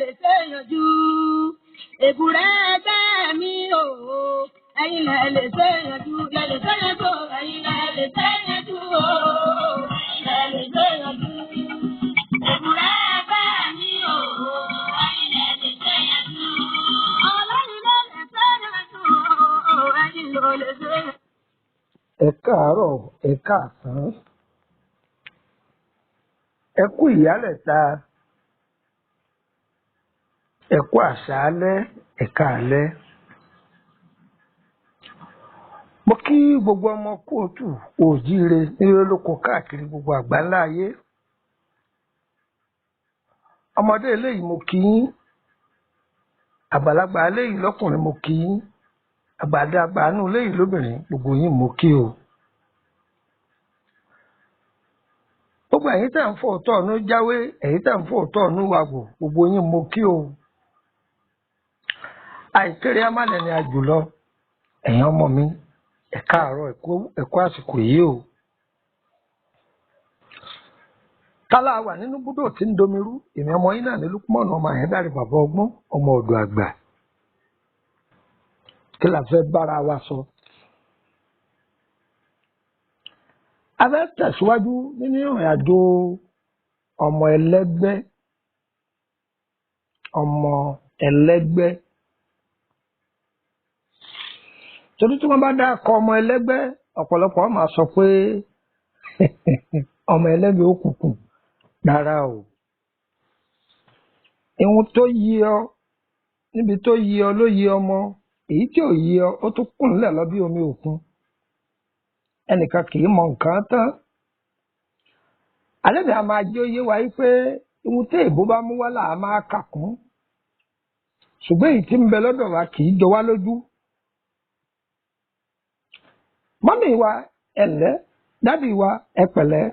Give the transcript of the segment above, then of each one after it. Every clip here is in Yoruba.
lè ṣèyànjú. Èbúrẹ́ ẹgbẹ́ mi o, ẹ̀yin lẹ lè ṣèyànjú, lẹ lè ṣèyànjú, ẹ̀yin lẹ lè ṣèyànjú o, ẹ̀yin lẹ lè ṣèyànjú. Èbúrẹ́ ẹgbẹ́ mi o, ẹ̀yin lẹ lè ṣèyànjú. Ọlọ́run ló lè ṣèyànjú o, ẹ̀yin ló lè ṣèyànjú. Ẹ káàárọ̀, ẹ káàsán, ẹ kú ìyálẹ̀ta, ẹ kú àṣálẹ́, ẹ káalẹ́. Mo kí gbogbo ọmọ kóòtù òjíire nílé lóko káàkiri gbogbo àgbáńlá ayé. Ọmọdé eléyìí mo kí yín, àgbàlagbà eléyìí lọ́kùnrin mo kí yín, àgbàdàgbà inú eléyìí lóbìnrin gbogbo yín mo kí o. Gbogbo ẹ̀yin tẹ̀ ń fò òótọ́ ọ̀nù jáwé, ẹ̀yin tẹ̀ ń fò òótọ́ ọ̀nù wàgbò, gbogbo yín mo kí o. Àìkéré amálẹ̀ ni àjùlọ, ẹ̀yin ọmọ mi, ẹ káàárọ̀, ẹ kú àsìkò yìí o. Kálá wà nínú búdò tí ń domirú, èmi ọmọ yín náà ní Lúkúmọ̀nù ọmọ Àyẹ́dàrí bàbá ọgbọ́n, ọmọ ọ̀dọ̀ àgbà. Kí la fẹ́ bára wa sọ? A fẹ́ tẹ̀síwájú nínú ìrìn àjò ọmọ ẹlẹ́gbẹ́, ọmọ ẹlẹ́gbẹ́. Torí tí wọ́n bá dákọ ọmọ ẹlẹ́gbẹ́, ọ̀pọ̀lọpọ̀ máa sọ pé ọmọ ẹlẹ́gbẹ́ òkùnkùn. Rárá o. Ihun tó yí ọ níbi tó yí ọ ló yí ọmọ, èyí tí ò yí ọ ó tún kùn nílẹ̀ lọ bí omi òkun. Ẹnìkan kì í mọ nǹkan tán. Alẹ́ mi a máa jẹ́ oyé wa yí pé ihun tí èèbó bá mú wá là á máa kà kún. Ṣùgbọ́n èyí tí ń bẹ lọ́dọ̀ wa kì í jọ wá lójú. Mọ́mì wa ẹ̀lẹ́, dádì wa ẹ pẹ̀lẹ́,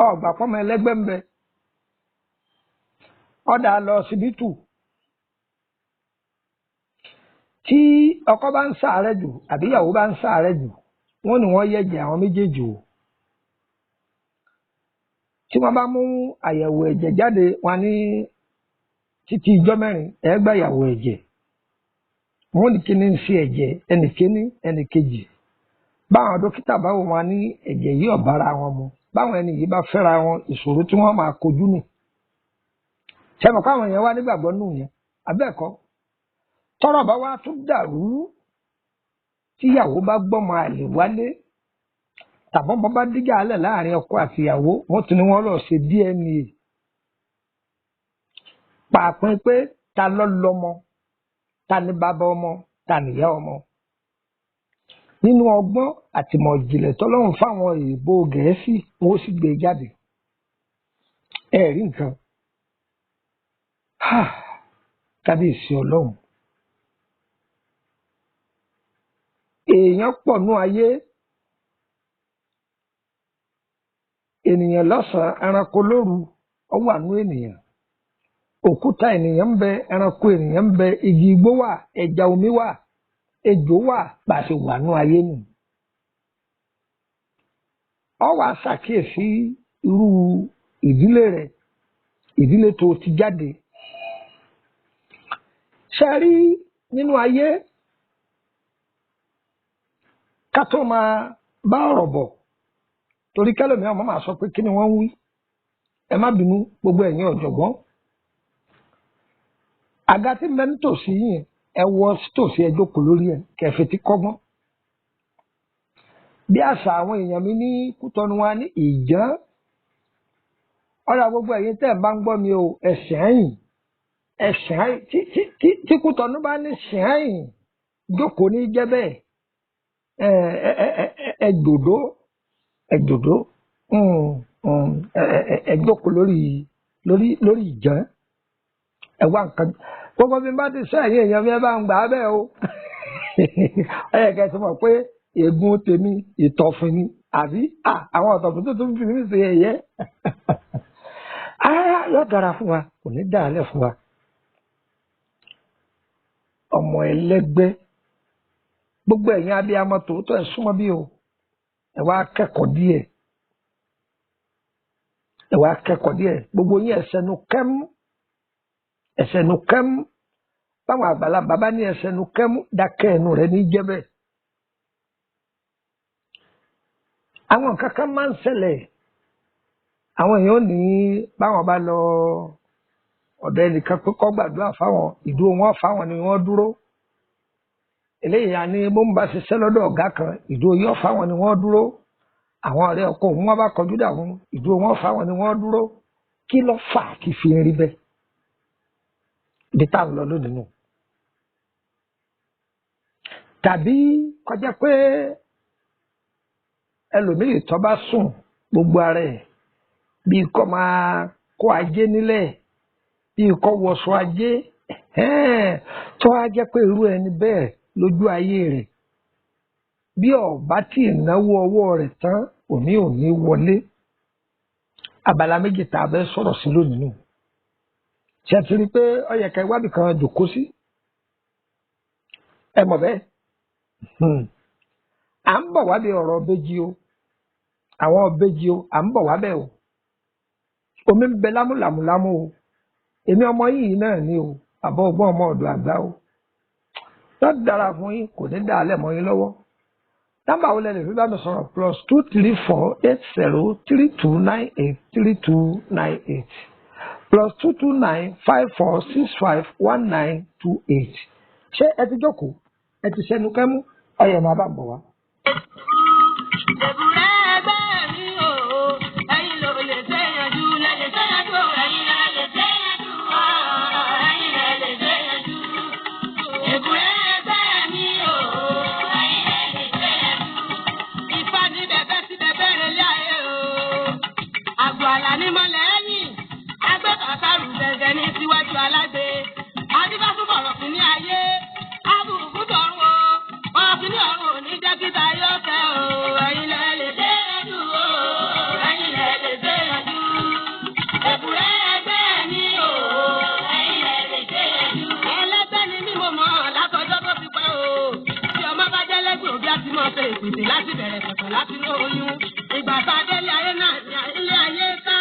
ọ̀gbà pọ́mọ ẹlẹ́gbẹ́ ń bẹ. Ọ̀dà lọ síbítù. Tí ọkọ bá ń ṣàárẹ̀ jù àbí ìyàwó bá ń ṣàárẹ̀ jù, wọ́n ní wọ́n yẹ̀jẹ̀ àwọn méjèèjì wò. Tí wọ́n bá mú àyẹ̀wò ẹ̀jẹ̀ jáde, wọ́n ní títí ijọ́ mẹ́rin ẹ gbà àyẹ̀wò ẹ̀jẹ̀. Wọ́n ní kíní ń ṣe ẹ̀jẹ̀ ẹnì kíní ẹnì kejì. Báwọn dókítà bá wò wọ́n ní ẹ̀jẹ̀ yìí ò bára wọn mu. Báwọn ẹni yìí bá fẹ́ra wọn, ìṣòro tí wọ́n máa kojú nù. Ṣé mọ̀ káwọn èèyàn wá nígbàgbọ́ nù yẹn? Àbẹ́ẹ̀kọ́. Tọ́rọ̀ bá wá tún dàrú, tíyàwó bá gbọ́mọ àlè wálé, tàbọ́n bá díjà alẹ̀ láàrin ọkọ àti ìyàwó, wọ́n tún ní wọ́n lọ ṣe DNA. Pàápín pé ta ló lọ́mọ, ta ni bàbá ọmọ, ta nìyá ọmọ. Nínú ọgbọ́n àtìmọ̀ ìjìnlẹ̀ tọ́lọ́run fáwọn èèbó Gẹ̀ẹ́sì, wọ́n sì gbé e jáde. Ẹ rí nǹkan. Kábíyèsí Ọlọ́run. Èèyàn pọ̀ nú ayé, ènìyàn lọ́sàn-án, ẹranko lóru, ó wà nú ènìyàn. Òkúta ènìyàn ń bẹ, ẹranko ènìyàn ń bẹ, igi igbó wà, ẹja omi wà, ejò wà, bá a ṣe wà nú ayé nù. Ọ wàá ṣàkíyèsí irú ìdílé rẹ, ìdílé tó ti jáde. Ṣé rí nínú ayé ká tó máa bá ọ̀rọ̀ bọ̀, torí kẹ́lòmíràn ọmọ máa sọ pé kí ni wọ́n ń wí. Ẹ má bínú gbogbo ẹ̀yin ọ̀jọ̀gbọ́n. Àga tí ń bẹ nítòsí yìí, ẹ wọ tòsí ẹ jókòó lórí ẹ kẹfì tí kọ́gbọ́n. Bí àṣà àwọn èèyàn mi ní Kútọ́nù wa ní ìjàn. Ọ̀rọ̀ gbogbo ẹ̀yin tẹ́ ẹ̀ bá ń gbọ́ mi o, ẹ̀sìn ẹ̀yìn, ẹ̀sìn ẹ̀yìn tí Kútọ́nù bá ní sìn ẹ̀yìn, jókòó ní jẹ́ bẹ́ẹ̀. Ẹ jòdó, ẹ jòdó, ẹ jókòó lórí lórí lórí ìjàn. Ẹ wá nǹkan. Gbogbo bí n bá ti sọ ẹ̀yin èèyàn mi, ẹ bá ń gbà á bẹ́ẹ̀ o. Ẹ yẹ kẹ́ ẹ ti mọ̀ pé ègún tèmi ìtọ̀fin ni, àbí àwọn ọ̀tọ̀fin tó tún fi mí ṣe ẹ̀yẹ. Yóò dára fún wa, kò ní dàálẹ̀ fún wa. Ọmọ ẹlẹ́gbẹ́, gbogbo ẹ̀yin abiyamọ tòótọ́ ẹ súnmọ́ bí o, ẹ wá kẹ́kọ̀ọ́ díẹ̀, ẹ wá kẹ́kọ̀ọ́ díẹ̀, gbogbo yín ẹ sẹnu kẹ́mú. Ẹsẹ̀ nu kẹ́mú. Báwọn àgbàlagbà bá ní ẹsẹ̀ nu kẹ́mú, dákẹ́ ẹnu rẹ̀ ní jẹ́ bẹ́ẹ̀. Àwọn nǹkan kan máa ń ṣẹlẹ̀. Àwọn èèyàn ò ní báwọn bá lọ ọ̀dọ̀ ẹnìkan pé kó gbàdúrà fáwọn, ìdúró wọn fáwọn ni wọ́n dúró. Eléyìí á ní bó ń bá ṣiṣẹ́ lọ́dọ̀ ọ̀gá kan, ìdúró yóò fáwọn ni wọ́n dúró. Àwọn ọ̀rẹ́ ọkọ òun wọn bá kọjú dà wọn, ìdúró wọn fáwọn ni wọ́n dúró. Kí ló fà á kí fi ń rí bẹ́ẹ̀? Ibi tá à ń lọ lónìí nù. Tàbí kọjá pé ẹlòmíì tó bá sùn gbogbo ara ẹ̀ bíi kó máa kó ajé nílẹ̀, bíi kó wọṣọ ajé, tó á jẹ́ pé irú ẹni bẹ́ẹ̀ lójú ayé rẹ̀ bí ọba tí ìnáwó ọwọ́ rẹ̀ tán òní ò ní wọlé. Abala méjì tá a bẹ́ sọ̀rọ̀ sí lónìí nù. Ṣé ẹ ti rí i pé ó yẹ ká ìwádìí kan jòkó sí? Ẹ mọ̀ bẹ́ẹ̀. À ń bọ̀ wá bí ọ̀rọ̀ ọbẹ̀jì o. Àwọn ọbẹ̀jì o, à ń bọ̀ wá bẹ́ẹ̀ o. Omi ń bẹ lámúlàmúlámú o. Èmi ọmọ yìí náà ni o. Àbọ̀ ọgbọ́n ọmọ ọ̀dọ̀ àgbà o. Yóò dára fún yín, kò ní dá alẹ́ mọ́ yín lọ́wọ́. Nọ́mbà wo lẹ lè fi bá mi sọ̀rọ̀? +234 80 32 98 32 98 +229 54 65 19 28. Ṣé ẹ ti jókòó? Ẹ ti ṣẹnu kẹ́mú? Ọyẹ̀ máa bá ń bọ̀ wá. Èbúrẹ́ ẹgbẹ́ mi o, ẹ̀yin ló lè ṣe yanjú, lẹ lè ṣe yanjú, ẹ̀yin lẹ lè ṣe yanjú, ẹ̀yin lẹ lè ṣe yanjú. Èbúrẹ́ ẹgbẹ́ mi o, ẹ̀yin lẹ lè ṣe yanjú. Ifá ní bẹ̀bẹ̀ sí bẹ̀bẹ̀ rẹ̀ lé ayé o. Àgọ́ àlà ní mọ́lẹ̀ ẹ̀yìn, agbẹ́ bàbá rù gẹ̀gẹ̀ ní síwájú alágbe. Adíbá fún bọ̀rọ̀ kìíní ayé, abùkù tọ̀run o. Bọ̀rọ̀ kìíní ọ̀run ò ní jẹ́ kí tayé ọ̀fẹ́ o. Ẹ̀yin lẹ lè ṣe yanjú o, ẹ̀yin lẹ lè ṣe yanjú. Èbúrẹ́ ẹgbẹ́ mi o, ẹ̀yin lẹ lè ṣe yanjú. Ẹlẹ́gbẹ́ ni mí mo mọ̀ látọjọ́ tó ti pẹ́ o. Tí ọmọ bá jẹ́ lẹ́gbẹ̀ẹ́ òbí á ti mọ̀ ṣe ìpèsè láti bẹ̀rẹ̀ pẹ̀pẹ̀ láti inú oyún. Ìgbà tá a délé ayé náà ní ilé ayé ká.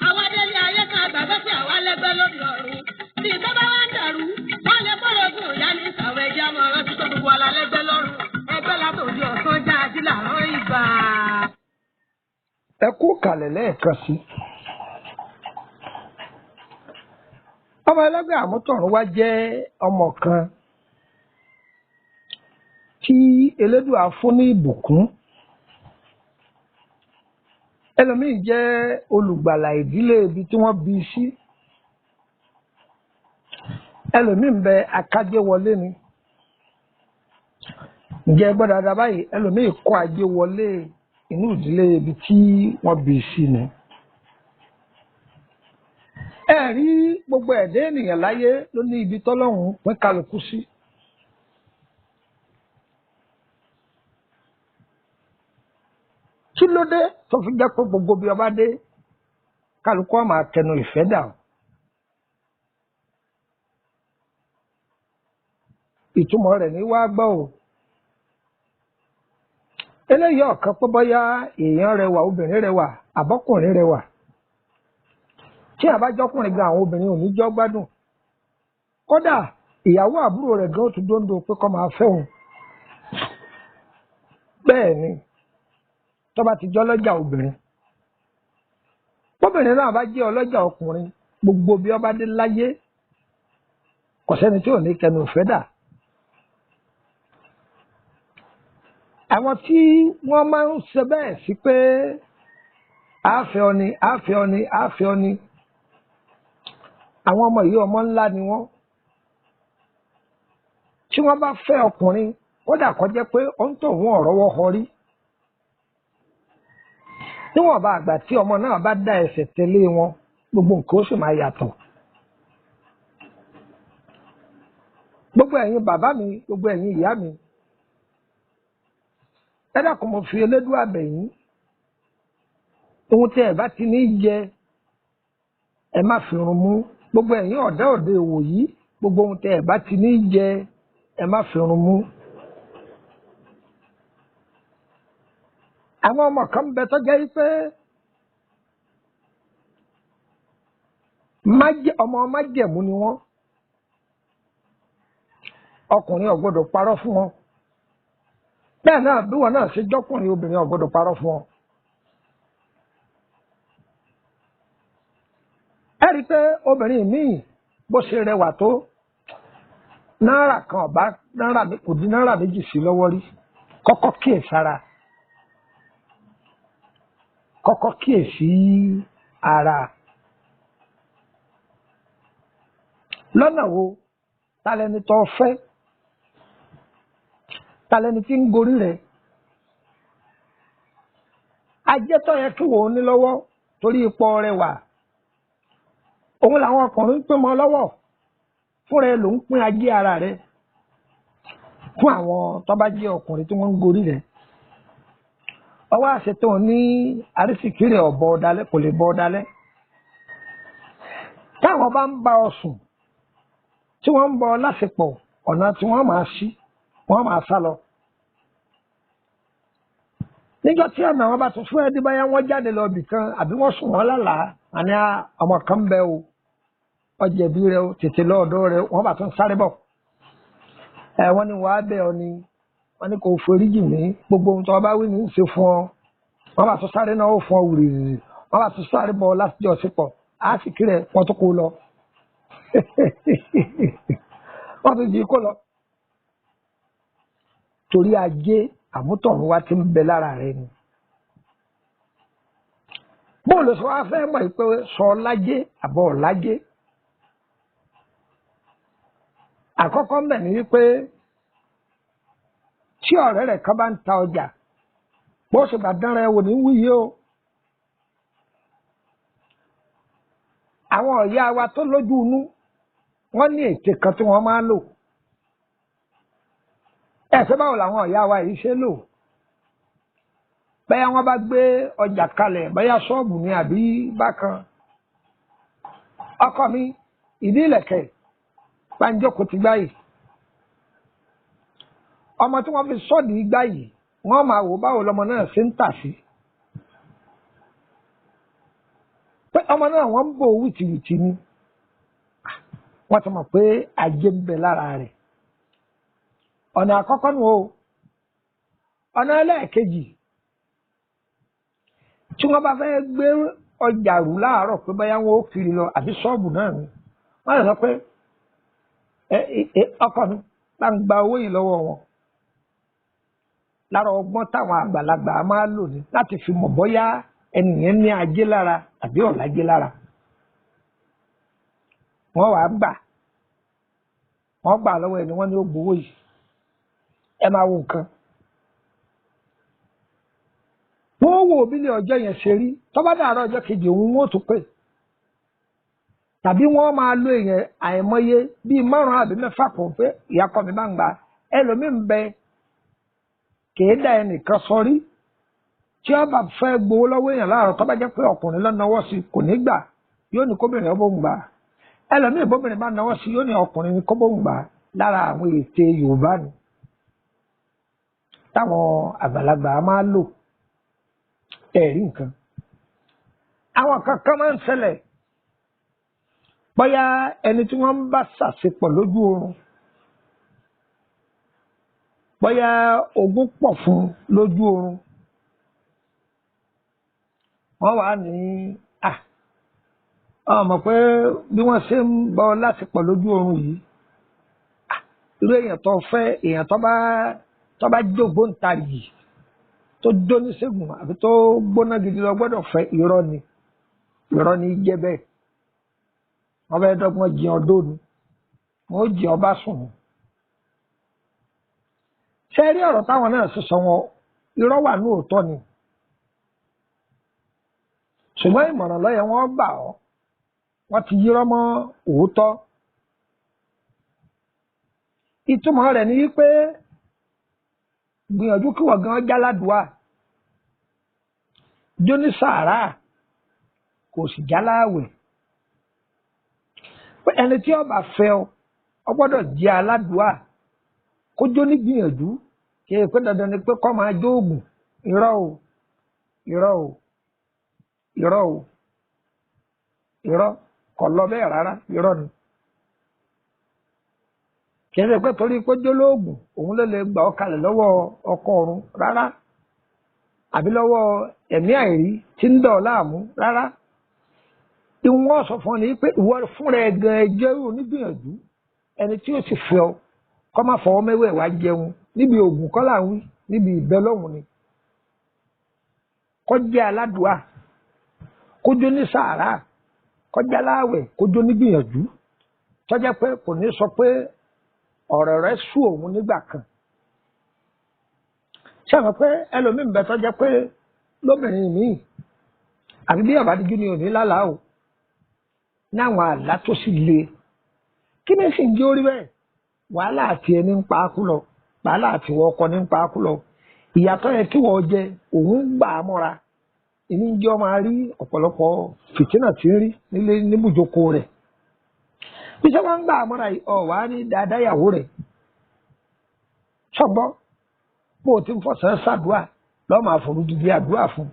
Àwa délé ayé ká gbàgbé sí àwa lẹ́gbẹ́ lórí ọ̀run. Bí ìtọ́ bá wá ń dàrú, wọ́n lè kọ́rọ̀ ogun ìyá ní ìsàwọ̀ ẹ̀jẹ̀ àmọ́ ọ̀rọ̀ tí tó gbogbo wa la lẹ́gbẹ́ lọ́rùn. Ẹgbẹ́ látòjú ọ̀sán já ají làárọ̀ ìgbà. Ẹ kú kàlẹ̀ lẹ́ẹ̀kan sí. Ọmọ ẹlẹ́gbẹ́ àmútọ̀run wá jẹ́ ọmọ kan tí Elédùà fún ní ìbùkún. Ẹlòmíì jẹ́ olùgbàlà ìdílé ibi tí wọ́n bí sí. Ẹlòmíì ń bẹ akájé wọlé ni. Ǹjẹ́ ẹ gbọ́ dáadáa báyìí? Ẹlòmíì kó ajé wọlé inú ìdílé ibi tí wọ́n bí sí ni. Ẹ rí gbogbo ẹ̀dá ènìyàn láyé ló ní ibi tọ́lọ́hun pín kálukú sí. Kí ló dé tó fi jẹ́ pé gbogbo bí ọba dé kálukú á máa tẹnu ìfẹ́ dà o? Ìtumọ̀ rẹ̀ ní wá gbọ́ o. Eléyìí ọ̀kan pé bóyá èèyàn rẹwà, obìnrin rẹwà, àbọ́kùnrin rẹwà. Tí àbájọkùnrin gan àwọn obìnrin ò ní jọ́ gbádùn. Kódà ìyàwó àbúrò rẹ̀ gan ó tún dóńdó pé kó máa fẹ́ òun. Bẹ́ẹ̀ ni tó bá ti jẹ́ ọlọ́jà obìnrin. Bóbìnrin náà bá jẹ́ ọlọ́jà ọkùnrin, gbogbo bí ọba dé láyé kò sẹ́ni tí ò ní kẹnu ìfẹ́ dà. Àwọn tí wọ́n máa ń ṣe bẹ́ẹ̀ sí pé àáfẹ́ ọni, àáfẹ́ ọni, àáfẹ́ ọni. Àwọn ọmọ yìí ọmọ ńlá ni wọ́n. Tí wọ́n bá fẹ́ ọkùnrin, kódà kó jẹ́ pé ó ń tọ̀ wọ́n ọ̀rọ̀wọ́ họrí. Níwọ̀nba àgbà tí ọmọ náà bá dá ẹsẹ̀ tẹ̀lé wọn, gbogbo nǹkan ó sì máa yàtọ̀. Gbogbo ẹ̀yin bàbá mi, gbogbo ẹ̀yin ìyá mi, ẹ dákun mo fi Elédùà bẹ̀ yín. Ohun tí ẹ bá ti ní jẹ, ẹ má fi run mú. Gbogbo ẹ̀yin ọ̀dọ́ òde ìwòyí, gbogbo ohun tí ẹ bá ti ní jẹ, ẹ má fi run mú. Àwọn ọmọ kan ń bẹ tó jẹ́ pé ọmọ májẹ̀mú ni wọ́n. Ọkùnrin ò gbọ́dọ̀ parọ́ fún ọ. Bẹ́ẹ̀ náà bí wọn náà ṣe jọ́kùnrin, obìnrin ò gbọ́dọ̀ parọ́ fún ọ. Ẹ rí i pé obìnrin míì bó ṣe rẹwà tó, náírà kan ọba náírà kò dín náírà méjì sí lọ́wọ́ rí. Kọ́kọ́ kíyèsára, kọ́kọ́ kíyèsí ara. Lọ́nà wo? Talẹ́ni tó fẹ́, talẹ́ni tí ń gorí rẹ̀, ajé tó yẹ kí wò ó ní lọ́wọ́ torí ipò rẹwà, òun làwọn ọkùnrin ń pín mọ́ lọ́wọ́. Fúnra ẹ ló ń pín ajé ara rẹ̀ fún àwọn tó bá jẹ́ ọkùnrin tí wọ́n ń gorí rẹ̀. Ọwọ́ àṣetò ní arísìkí rẹ̀ ọ̀bọ ọ̀dálẹ́ kò lè bọ́ ọ̀dálẹ́. Táwọn bá ń bá ọ sùn, tí wọ́n ń bọ ọ lásìpọ̀, ọ̀nà tí wọ́n máa ṣí, wọ́n máa sá lọ. Níjọ́ tí ọ̀nà wọn bá tún fún ẹdí, báyà wọ́n jáde lọ ibì kan àbí wọ́n sùn wọ́n lálàá, àní ọmọ kan bẹ o, ọjẹ̀bí rẹ o, tètè lọ́ọ̀dọ́ rẹ, wọ́n bá tún sáré bọ̀. Ẹ wọ́n ní wàá bẹ̀ ọ ni, wọ́n ní kò foríjì mí, gbogbo ohun tó o bá wí ní í ṣe fún ọ. Wọ́n bá tún sáré náà ó fún ọ wùrìrì, wọ́n bá tún sáré bọ̀ láti jọ sípọ̀, á sì kí rẹ̀ wọ́n tún kó lọ. Wọ́n tún jí kó lọ. Torí ajé àmútọ̀run wa ti ń bẹ lára rẹ ni. Bóòlù sọ wá fẹ́ mọ̀ pé sọ lájé àbọ̀ lájé. Àkọ́kọ́ mbẹ̀ ni wípé tí ọ̀rẹ́ rẹ̀ kan bá ń ta ọjà, bó ṣe bá dánra ẹ wò ní wíyé o. Àwọn ọ̀yá wa tó lójú inú, wọ́n ní ète kan tí wọ́n máa ń lò. Ẹ fẹ́ báwo làwọn ọ̀yá wa yìí ṣe lò? Bẹ́ẹ̀ wọ́n bá gbé ọjà kalẹ̀, bẹ́ẹ̀ ṣọ́ọ̀bù ni àbí bákan. Ọkọ mi, ìdí ìlẹ̀kẹ̀, bá ń jókòó ti gbá yìí. Ọmọ tí wọ́n fi sọ́ọ̀dì gbá yìí, wọ́n máa wò báwo lọmọ náà ṣe ń tà sí. Pé ọmọ náà wọ́n ń bò wìtìwìtì ni. Wọ́n ti mọ̀ pé ajé ń bẹ lára rẹ̀. Ọ̀nà àkọ́kọ́ nù o. Ọ̀nà ẹlẹ́ẹ̀kejì, tí wọ́n bá fẹ́ gbé ọjà rù láàárọ̀ pé báyà wọn ó kiri lọ àbí ṣọ́ọ̀bù náà ni, wọ́n lè sọ pé ọkọ mi bá ń gba owó yìí lọ́wọ́ wọn. Lára ọgbọ́n táwọn àgbàlagbà máa lò ní láti fi mọ̀ bóyá ẹnìyẹn ní ajé lára àbí ọ̀làjé lára. Wọ́n wàá gbà, wọ́n gbà lọ́wọ́ ẹni wọ́n ní ó gbowó yìí. Ẹ máa wo nǹkan. Wọ́n wò bí ní ọjọ́ yẹn ṣe rí, tó bá dàárọ̀ ọjọ́ kejì òun wọ́n tún pè. Tàbí wọ́n máa lo èèyàn àìmọye bíi márùn-ún àbí mẹ́fà pọ̀ pé ìyá ọkọ mi máa ń gbà. Ẹlòmíì ń bẹ kèé dá ẹnìkan sọrí. Tí ó bá fẹ́ gbowó lọ́wọ́ èèyàn láàárọ̀, tó bá jẹ́ pé ọkùnrin ló náwó sí kò ní gbà, yóò ní kóbìnrin ó bóun gbà. Ẹlòmíì bóbìnrin bá náwó sí yóò ní ọkùnrin ní kó bóun gbà. Lára àwọn ète Yorùbá ni táwọn àgbàlagbà máa lò. Ẹ̀rí nǹkan. Àwọn kankan máa ń ṣẹlẹ̀. Bóyá ẹni tí wọ́n ń bá ṣàṣepọ̀ lójú oorun, bóyá ogún pọ̀ fún lójú oorun, wọ́n wà ní à ọ mọ̀ pé bí wọ́n ṣe ń bọ́ láṣepọ̀ lójú oorun yìí, irú èèyàn tó fẹ́, èèyàn tó bá jògbóǹtarìgì, tó jóníṣègùn àbí tó gbóná gidi lọ gbọ́dọ̀ fẹ́. Irọ́ ni, irọ́ ni jẹ́ bẹ́ẹ̀. Wọ́n fẹ́ dọ́gbọ́n jẹ ọdọ́ ni, wọ́n ó jẹ ọba sùn. Ṣé rí ọ̀rọ̀ táwọn náà ṣe sọ wọn, irọ́ wà ní òótọ́ ni. Ṣùgbọ́n ìmọ̀ràn lọ́yẹ̀ wọ́n gbà ọ́, wọ́n ti yírọ́ mọ́ òótọ́. Ìtumọ̀ rẹ̀ ni wípé gbìyànjú kí wọ́n gan jáládùá, jóní sàárà, kò sì jáláwẹ̀. Pé ẹni tí ó bá fẹ́ ọ, ọ gbọ́dọ̀ jẹ́ aládùá, kó jóní gbìyànjú, kí ẹ pé dandan ni pé kó máa jóògùn. Irọ́ o, irọ́ o, irọ́ o, irọ́ kò lọ bẹ́ẹ̀ rárá, irọ́ ni. Kì í ṣe pé torí pé jólóògùn òun ló lè gbà ọ́ kalẹ̀ lọ́wọ́ ọkọ ọ̀run rárá, àbí lọ́wọ́ ẹ̀mí àìrí tí ń dọ̀ ọ́ láàmú rárá. Ìwọ́n sọ fún ọ ní pé ìwọ fúnra ẹ gan ẹjọ́ onígbìyànjú, ẹni tí ó sì fẹ́ ọ kọ́ má fọwọ́ mẹ́wẹ̀ẹ́ wá jẹun níbi òògùn kọ́ là ń wí, níbi ìbẹ́ lọ́hùn ni. Kó jẹ́ aládùá, kó jó ní sàárà, kó jẹ́ aláwẹ̀, kó jó nígbìyànjú, tó jẹ́ pé kò ní sọ pé ọ̀rọ̀ rẹ̀ sú òun nígbà kan. Ṣé àwọn pé ẹlòmíín bẹ tó jẹ́ pé lóbìnrin míì àbí bí àbádíjú ni òní lálàá o, náwọn àlá tó sì le. Kí ni sì ń jẹ́ orí bẹ́ẹ̀? Wàhálà àti ẹni ń pa á kú lọ, wàhálà àti ìwọ ọkọ ní ń pa á kú lọ. Ìyàtọ̀ yẹ kí wọ́n jẹ òun gbà á mọ́ra. Ìní ń jẹ́ ọmọ rí ọ̀pọ̀lọpọ̀ fìtínà tí ń rí nílé níbùjókòó rẹ̀. Bí sọ wọn ń gbà á mọ́ra yìí, ọ̀ wá ní dáadáa ìyàwó rẹ̀. Sọ̀gbọ́n bó o ti ń fọ̀sán ṣàdúà lọ́ọ́ máa forú gidi àdúà fún un.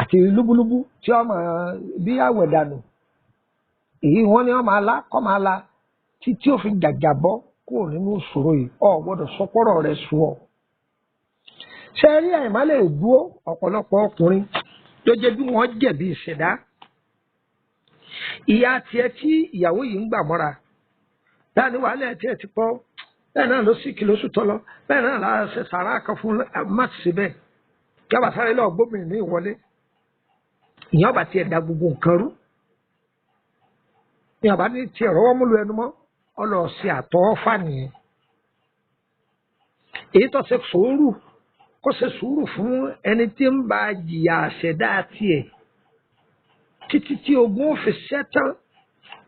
Àti lúbúlúbú tí ọmọ bí àwẹ̀ dànù. Èyí wọ́n ní wọ́n máa lá kọ́ máa la títí ó fi jàjà bọ́ kúrò nínú ìṣòro yìí. Ọ̀ gbọ́dọ̀ sọpọ́rọ̀ rẹ̀ sùn ọ́. Ṣé rí àìmá lè dúró ọ̀pọ̀lọpọ̀ ọkùnrin tó jẹ́ bí wọ́n jẹ̀bi ìṣẹ̀dá. Ìyá tiẹ̀ tí ìyàwó yìí ń gbà mọ́ra. Bẹ́ẹ̀ ni wàhálà ẹ̀ tiẹ̀ ti pọ̀. Bẹ́ẹ̀ náà ló sì kí lóṣù tọ́lọ. Bẹ́ẹ̀ náà lára ṣe sàrà kan fún má ṣe bẹ́ẹ̀. Kí ọba sáré lọ gbóbìnrin ní ìwọlé. Ìyẹn ọba tiẹ̀ da gbogbo nǹkan rú. Ìyẹn ọba ní tiẹ̀ rọwọ́ múlu ẹnu mọ́. Ọlọ́ọ̀ṣẹ́ àtọ́ fà nìyẹn. Èyí tó ṣe sùúrù, kó ṣe sùúrù fún ẹni tí ń bá jìyà àṣẹdá tiẹ̀ títí tí ogun ó fi ṣẹ́tán.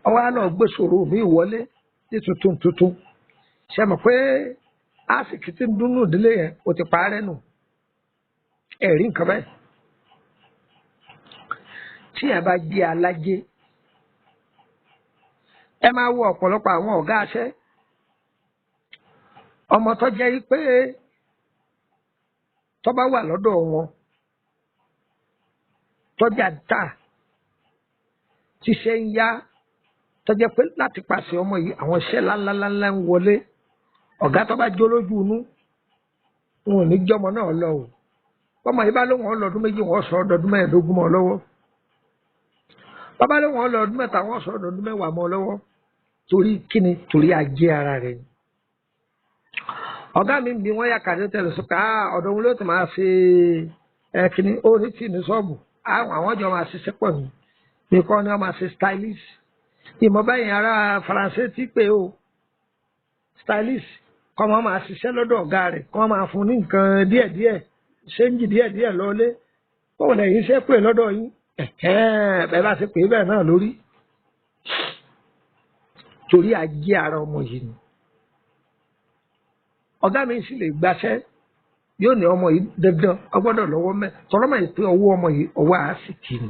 Ọwọ́ á lọ gbé sòrò mi wọlé ní tuntun tuntun. Ṣé mọ̀ pé àsìkí tí ń dúnnú ìdílé yẹn ó ti parẹ́ nù? Ẹ̀rí nǹkan bẹ́ẹ̀. Tí ẹ bá jẹ́ alájẹ, ẹ máa wo ọ̀pọ̀lọpọ̀ àwọn ọ̀gá aṣẹ́. Ọmọ tó jẹ́ pé tó bá wà lọ́dọ̀ wọn, tọ́jà tà, tíṣẹ́ ń yá, tó jẹ́ pé láti pàṣẹ ọmọ yìí àwọn iṣẹ́ ńláńláńlá ń wọlé. Ọ̀gá tó bá jó lójú inú, wọn ò ní jọmọ náà lọ o. Bọ́mọ yìí bá lóun ó lọ ọdún 2, wọ́n sọ ọdún 15 mọ́ ọ lọ́wọ́. Bàbá lóun ó lọ ọdún 3, wọ́n sọ ọdún 10 mọ́ ọ lọ́wọ́. Torí kíni? Torí ajé ara rẹ̀ ni. Ọ̀gá mi bí wọ́n yà kàdé tẹ̀lé sọ́kà, ọ̀dọ̀ wọn ló ti máa ṣe ẹ kíní, ó ní tì ní ṣọ́ọ̀bù. Àwọn jọ máa ṣiṣẹ́ pọ̀ ní. Nìkan ni wọ́n máa ṣe stylist. Ìmọ̀ báyìí ará Faransé ti pé o. Stylist kọ́ máa máa ṣiṣẹ́ lọ́dọ̀ ọ̀gá rẹ̀, kọ́ máa fún ní nǹkan díẹ̀díẹ̀, ṣéǹjì díẹ̀díẹ̀ lọ́lé. Báwo lẹ̀yin ṣe pè lọ́dọ̀ yín? Bẹ́ẹ̀ bá ṣe pè é bẹ́ẹ̀ náà lórí. Torí ajé ara ọmọ yìí ni. Ọ̀gá mi sì lè gbaṣẹ́, yóò ní ọmọ yìí dandan, ó gbọ́dọ̀ lọ́wọ́ mẹ́. Tọ́lọ́mọ yìí pé ọwọ́ ọmọ yìí ọwọ́ àásìkì ni.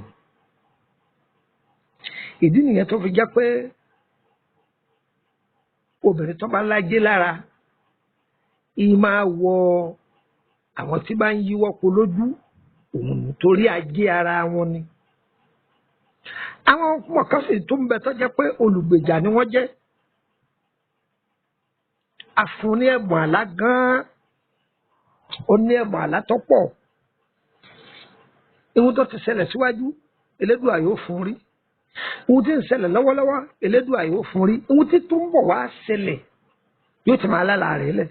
Ìdí nìyẹn tó fi jẹ́ pé obìnrin tó bá lájé lára, ìyí máa wọ àwọn tí bá ń yíwọ́ po lójú òun torí ajé ara wọn ni. Àwọn ọmọ kan sì tún bẹ tó jẹ́ pé olùgbèjà ni wọ́n jẹ́. Afun ní ẹ̀bùn àlá gan-an, ó ní ẹ̀bùn àlá tó pọ̀. Ihun tó ti ṣẹlẹ̀ síwájú, Elédùà yóò fún rí. Ihun tí ń ṣẹlẹ̀ lọ́wọ́lọ́wọ́, Elédùà yóò fún rí. Ihun tí tó ń bọ̀ wá ṣẹlẹ̀ yóò ti máa lálàá rẹ̀ lẹ̀.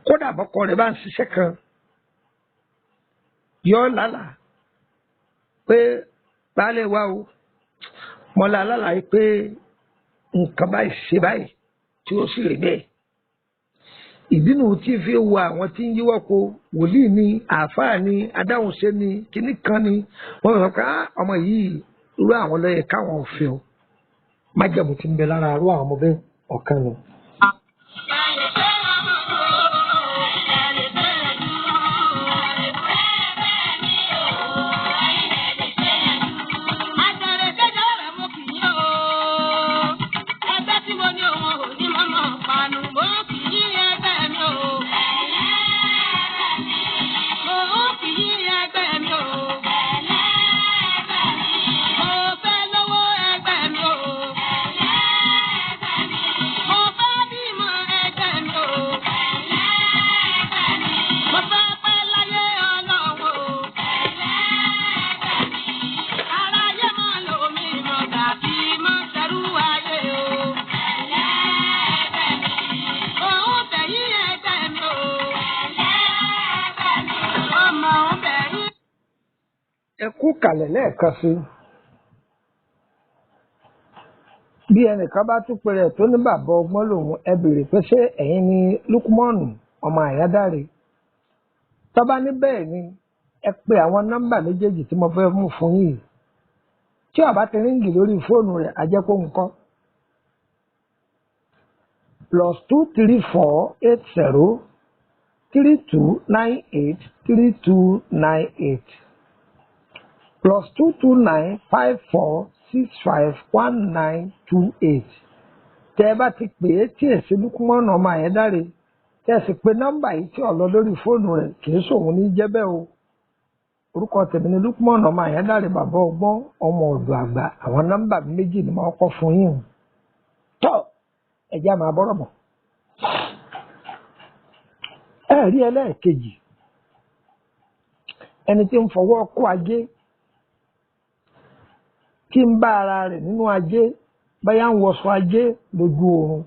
Kódà bọ́kọ rẹ̀ bá ń ṣiṣẹ́ kan, yóò lálàá pé baálé wa o, mo la lálàá yìí pé nǹkan báyìí ṣe báyìí tí ó sì rí bẹ́ẹ̀. Ìdínú tí fi wo àwọn tí ń yíwọ́ po wòlíì ni, àáfàá ni, adáhunṣe ni, kíní kan ni, wọ́n sọ pé ọmọ yìí irú àwọn ló yẹ káwọn fẹ́ o. Májẹ̀mú ti ń bẹ lára irú àwọn ọmọ bẹ́ẹ̀ ọ̀kan nù. Mo fẹ́ lówó ẹgbẹ́ mi o. Mo Ẹ kú kàlẹ̀ lẹ́ẹ̀kan sí i. Bí ẹnìkan bá tún pe rẹ̀ tó ní bàbá ọgbọ́n lòun, ẹ béèrè pé ṣé ẹ̀yin ni Lukmọ́nù ọmọ Àyádáre? Tó bá ní bẹ́ẹ̀ ni, ẹ pe àwọn nọ́mbà méjèèjì tí mo fẹ́ mú fún yín yìí. Tí ó bá ti ríǹgì lórí fóònù rẹ̀, a jẹ́ pé òun kọ́. +234 80 32 98 32 98 +229 54 65 19 28. Tẹ́ ẹ bá ti pè é tí èsì Lukmọ́nù ọmọ Àyádáre, tẹ́ ẹ sì pe nọ́mbà yìí tí ò lọ lórí fóònù rẹ̀, kì í ṣòun ní jẹ́ bẹ́ẹ̀ o. Orúkọ tèmi ni Lukmọ́nù ọmọ Àyádáre, bàbá ọgbọ́n, ọmọ ọ̀dọ̀ àgbà. Àwọn nọ́mbà méjì ni mo kọ́ fún yín o. Tọ́ ẹ jẹ́ á máa bọ́rọ̀ bọ̀. Ẹ rí ẹlẹ́ẹ̀kejì, ẹni tí ń fọwọ́ kó ajé, tí ń bá ara rẹ̀ nínú ajé, báyà ń wọṣọ ajé lójú oorun.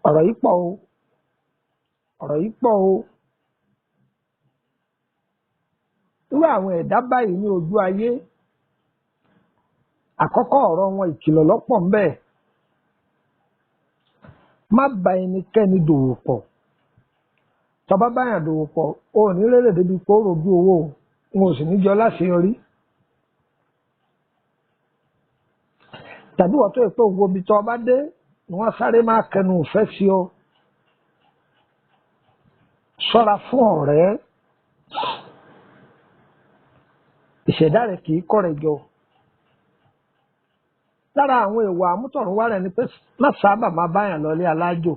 Ọ̀rọ̀ yìí pọ̀ o, ọ̀rọ̀ yìí pọ̀ o. Irú àwọn ẹ̀dá báyìí ní ojú ayé, àkọ́kọ́ ọ̀rọ̀ wọn ìkìlọ̀ lọ́pọ̀ ń bẹ. Má bá ẹnikẹ́ni dòwò pọ̀. Tó bá báyàn dòwò pọ̀, o ò ní rérè débi pé ó rojú owó o, n ò sì ní jọ láṣeyọrí. Tàbí wọ́n tó yẹ pé gbogbo ibi tó bá dé ni wọ́n sáré máa kẹnu ìfẹ́ sí ọ. Ṣọ́ra fún ọ̀rẹ́. Ìṣẹ̀dá rẹ̀ kì í kọ́rẹ̀ jọ. Lára àwọn ìwà àmútọ̀runwá rẹ̀ ni pé má sábà máa báyàn lọlé alájò.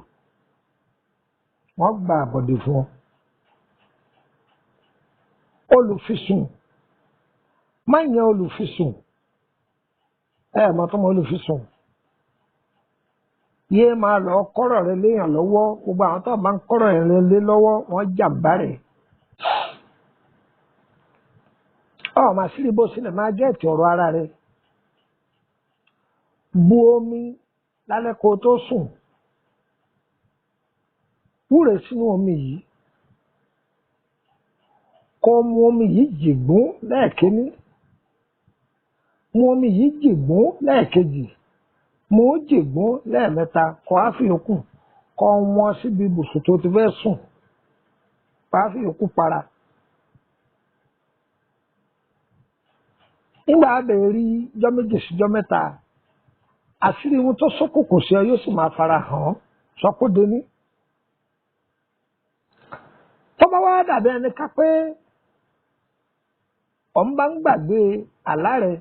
Wọ́n gba àbọ̀dè fún ọ. Olùfisùn. Má yan olùfisùn. Ẹ mọ̀ tó mọ olùfisùn. Yé máa lọ kọ́rọ̀ rẹ léèyàn lọ́wọ́. Gbogbo àwọn tó máa ń kọ́rọ̀ rẹ lé lọ́wọ́, wọ́n jàǹbá rẹ̀. Ọ̀ máa sírí bó sílẹ̀ máa gẹ́ẹ̀tì ọ̀rọ̀ ara rẹ̀. Bu omi lálẹ́ kó o tó sùn. Wúre sínú omi yìí. Kó mu omi yìí jìgbún lẹ́ẹ̀kíní. Mu omi yìí jìgbún lẹ́ẹ̀kejì. Mu ó jìgbún lẹ́ẹ̀mẹ́ta. Kó á fi yòókù. Kó wọ́n síbi ibùsùn tó ti fẹ́ sùn. Kó á fi yòókù para. Nígbà á bẹ̀rẹ̀ rí jọ́ méjì sí jọ́ mẹ́ta, àṣírí ohun tó ṣókùnkùn sí ọ yóò sì máa fara hàn án. Sọ kó dení. Tó bá wá dàbí ẹni ká pé ọ̀ ń bá ń gbàgbé àlá rẹ̀,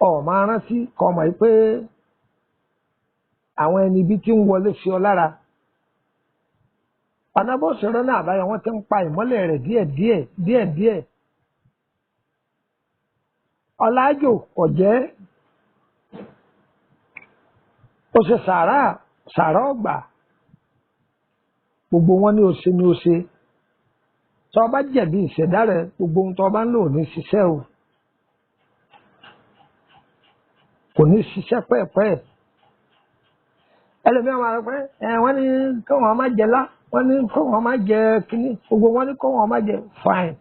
ọ̀ máa rántí kọ́ mọ̀ pé àwọn ẹni ibi tí ń wọlé sí ọ lára. Ọ̀nà bó ṣe rọ́nà àbáyọ, wọ́n ti ń pa ìmọ́lẹ̀ rẹ̀ díẹ̀díẹ̀ díẹ̀díẹ̀. Ọlájò kò jẹ́ ó ṣe sàárà sàárà ọgbà. Gbogbo wọn ní o ṣe ní o ṣe. Tó o bá jẹ̀bi ìṣẹ̀dá rẹ, gbogbo ohun tó o bá ń lò ní ṣiṣẹ́ o. Kò ní ṣiṣẹ́ pẹ́ẹ̀pẹ́ẹ̀. Ẹlòmíràn máa rọ pé ẹ wọ́n ní kí wọ́n má jẹ lá, wọ́n ní kí wọ́n má jẹ kínní, gbogbo wọn ní kí wọ́n má jẹ fine.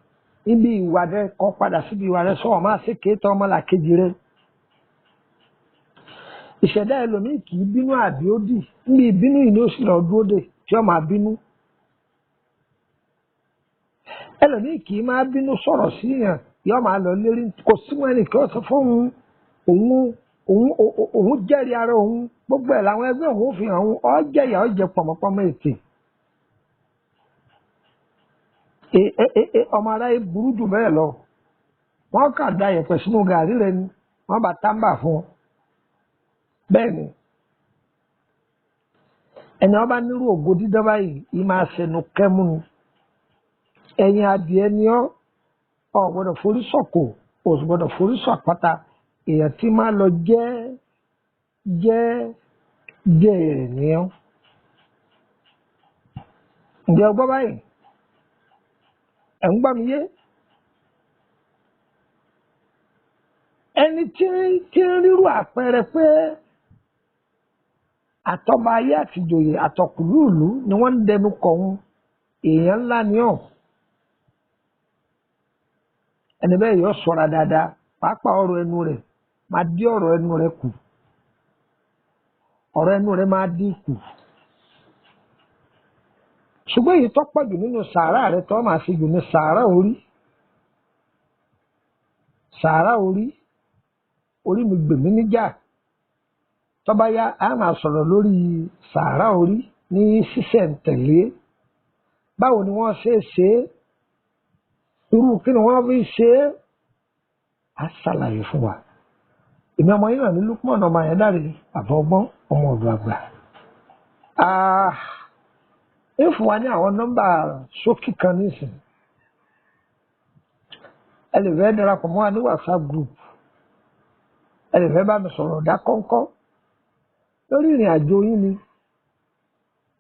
Ibi ìwà rẹ kọ padà síbi ìwà rẹ, sọ wọn máa ṣe kéétọ ọmọlàkejì rẹ. Ìṣẹ̀dá ẹlòmíì kì í bínú àbí ó dì. Níbi ìbínú yìí ni ó sì lọ dúró dè tí ó máa bínú. Ẹlòmíì kì í máa bínú sọ̀rọ̀ sí yàn, yóò máa lọ lérí. Kò sí wọn ẹnìkan ó sọ fún òun òun òun òun jẹ́rìí ara òun. Gbogbo ẹ̀ làwọn ẹgbẹ́ òun fi hàn òun. Ó jẹ̀yà, ó jẹ pọ̀mọ́pọ́mọ́ ètè. Ọmọ aráyé burú jù bẹ́ẹ̀ lọ. Wọ́n kà da yẹ̀pẹ̀ sínú gàrí rẹ ni wọ́n bá tábà fún ọ. Bẹ́ẹ̀ ni ẹni wọ́n bá nírú ògo dídán báyìí, yìí máa ṣẹnu kẹ́mú ni. Ẹ̀yin adìẹ ni ọ́, ò gbọ́dọ̀ forí sọ̀kò, ò sì gbọ́dọ̀ forí sọ àpáta. Èèyàn tí máa lọ jẹ́ jẹ́ jẹ́ èrè ni ọ́. Ǹjẹ́ o gbọ́ báyìí? Ẹ̀ ń gbọ́ mi yé? Ẹni tí ń rírú àpẹẹrẹ pé àtọba ayé àtìjòyè àtọkùlú ìlú ni wọ́n ń dẹnu kọ òun, èèyàn ńlá ni ọ́. Ẹni bẹ́ẹ̀ yọ ṣọ́ra dáadáa, pàápàá ọ̀rọ̀ ẹnu rẹ̀ máa dí ọ̀rọ̀ ẹnu rẹ̀ kù, ọ̀rọ̀ ẹnu rẹ̀ máa dín kù. Ṣùgbọ́n èyí tó pọ̀ jù nínú sàárà rẹ̀ tó máa ṣe jù ní sàárà orí. Sàárà orí, orí mi gbèmí níjà. Tó bá yá, a máa sọ̀rọ̀ lórí sàárà orí ní sísẹ̀ǹtẹ̀lé. Báwo ni wọ́n ṣe é ṣe é? Irú kí ni wọ́n fi ṣe é? A ṣàlàyé fún wa. Èmi ọmọ yìí náà ní Lukman ọmọ Ayédáre, àbọ̀ ọgbọ́n ọmọ ọ̀dọ̀ àgbà. Ń fún wa ní àwọn nọ́mbà ṣókí kan nísìnyí. Ẹ lè fẹ́ darapọ̀ mọ́ wa ní WhatsApp group. Ẹ lè fẹ́ bá mi sọ̀rọ̀ ọ̀dà kọ́ńkọ́ lórí ìrìn àjò yín ni.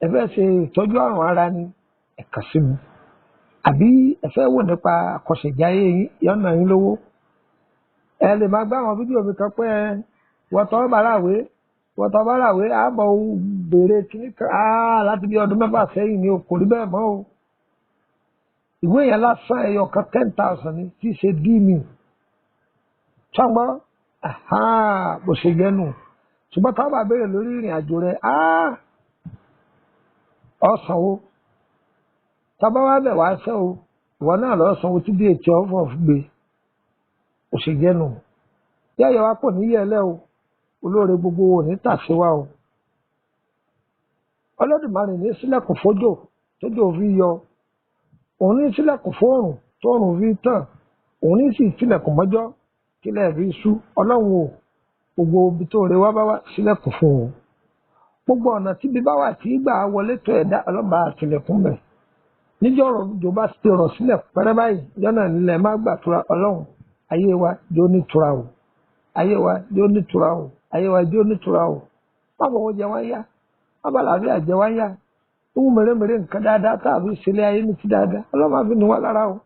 Ẹ fẹ́ ṣe ìtọ́jú àrùn ara ni, ẹ kàn sí mi. Àbí ẹ fẹ́ wò nípa àkọsẹ̀jáyé yín, yọ̀nà yín lówó. Ẹ lè máa gbá àwọn fídíò mi kan pé wọ́tọ̀ bàràwé, wọ́tọ̀ bàràwé, àbọ̀ béèrè kíní kan láti bí ọdún 6 sẹ́yìn ni o, kò rí bẹ́ẹ̀ mọ́ o. Ìwé yẹn lásán ẹyọ kan 10,000 ni tí í ṣe dí mi. Ṣọ́ngbọ́n bó ṣe jẹ́ nù. Ṣùgbọ́n táwọn bá béèrè lórí ìrìn àjò rẹ̀, ọ sanwó. Tábà wá bẹ̀ wá sẹ́ o, ìwọ náà lọ sanwó tí bí ètò ọ̀fọ̀ gbé. Bó ṣe jẹ́ nù. Yáyọ̀ wa kò ní yẹ̀lẹ́ o, olóore gbogbo wo ní tàṣí wa o. Olódùmarè ní sílẹ̀kùn fójò tójò fi yọ. Òun ní sílẹ̀kùn fóòrùn tóòrùn fi tàn. Òun ní sì tilẹ̀kùn mọ́jọ́ kílẹ̀ fi sú. Ọlọ́run o, gbogbo ibi tó rẹ wá bá wá sílẹ̀kùn fún o. Gbogbo ọ̀nà tíbi bá wà tí gbà wọlé tó ẹ̀dá ọlọ́ba àtìlẹ̀kùn bẹ̀. Níjọ́ ọ̀rọ̀ òjò bá ti rọ̀ sílẹ̀ pẹ́rẹ́ báyìí, yọ́nà nílẹ̀ má gbà tura. Ọlọ́run, ayé wa jó nítura o. Ayé wa jó nítura o. Ayé wa jó nítura o. Má bọ̀ wọ́n jẹ wá yá. Má bà làbí àjẹ wá yá. Ohun mèremère nǹkan dáadáa tá a fi ṣẹlẹ̀ ayé ní ti dáadáa. Ọlọ́run á fi ní wá lára o.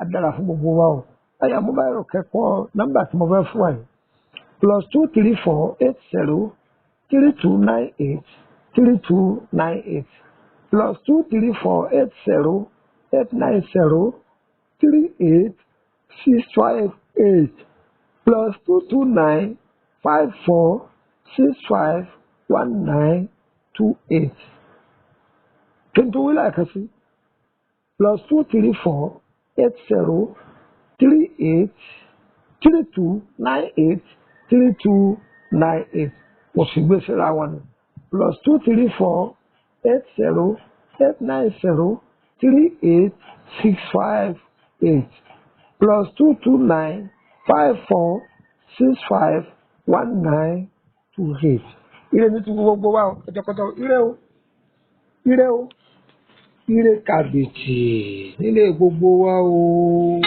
Á dára fún gbogbo wa o. Ẹ̀yà mo bá yọ̀rọ̀ kẹ́kọ̀ọ́ nọ́mbà tí mo fẹ́ fún wa yìí. +234 80 32 98 32 98 +234 80 890 38 658 +229 54 65 19 28. Kí n tó wí lẹ́ẹ̀kan sí +234 80 38 32 98 32 98. Mo sì gbé síra wọn ni +234 80 890 38 658 +229 54 65 19 28. Ire ní ti gbogbo wa o, kọjọkọjọ, ire o, ire o, ire kàbìtì nílé gbogbo wa o.